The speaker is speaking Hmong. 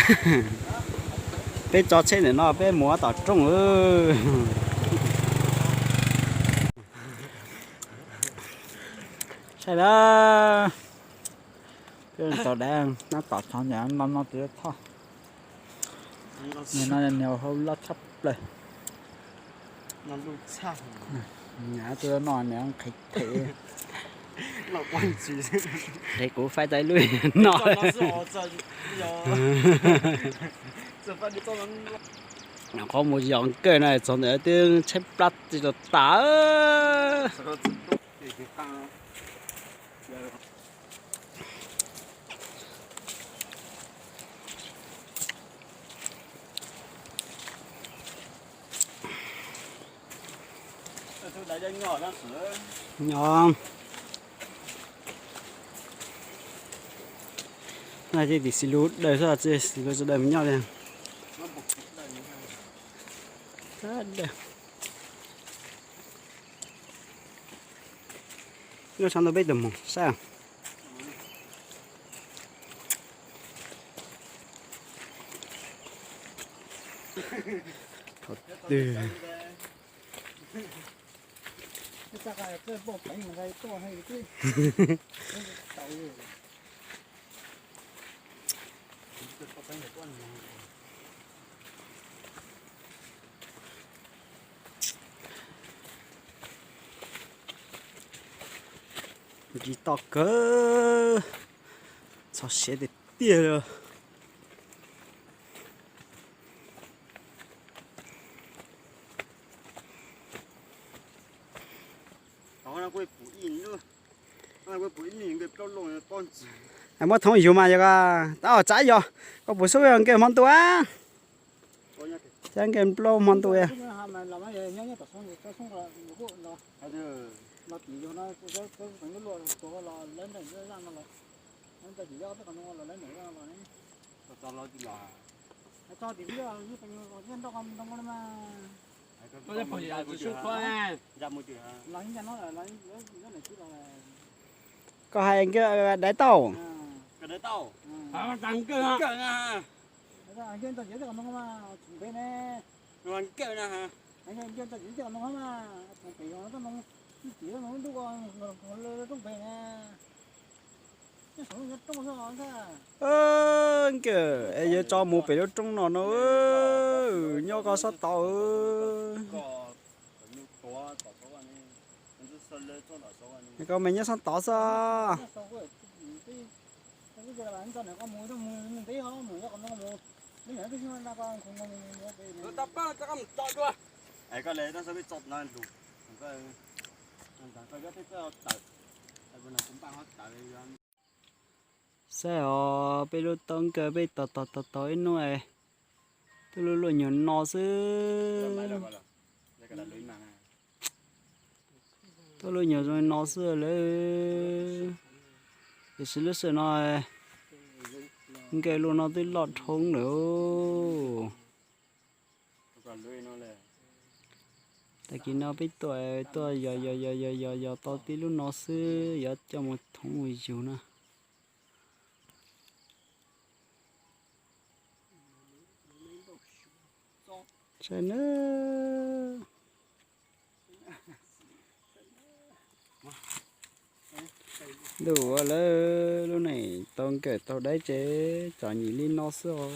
Peb tso tsheb ntawm no peb mus tom rooj. Saib lawm, peb tau dab nab tom tshov ntawm no no tus thoj. Nim no niag hauv loj tshaj plaws. Nyam tus no niag qhev them. Qhev kuv faib tau ib lub no. Qhov mus yos kawg no txog ntawd twb tshaib plab txi rau tas. Nyob no ces tim xis lus daws xwb, xis lus tsis daws mus nyob li. Nyob sab ntuj peb tus mus saib. Thaum twg Ntsis toj kawg, txhos siav tiag tiag li. Muab thoob yug mas yog, tab tsav yog, koj puas xub nkawg hmo ntuj a? Cab nkawg nplooj hmo ntuj. Koj hais nkawg dai tau. Nkawg es yuav tso mus pem lub roob no no, nyob koj sab tod. Koj me nyob sab tod xwb. Saib os, peb lub taub nkawg peb tos tos tos tos ib hnub, tuaj luaj luaj nyuag no xwb. Tuaj luaj nyuag zoo no xwb lawm. Tiam sis lub sij hawm no nkawg luaj no twb loj dhau lawm. Tag kis no peb tuaj tuaj yos yos yos yos yos yos tau tib lub no xwb, yuav coj mus thoob mus yug na. Saib na. Ntuj ua lawm, lub neej tau nkawm tau dai ces txom nyem li no xwb os.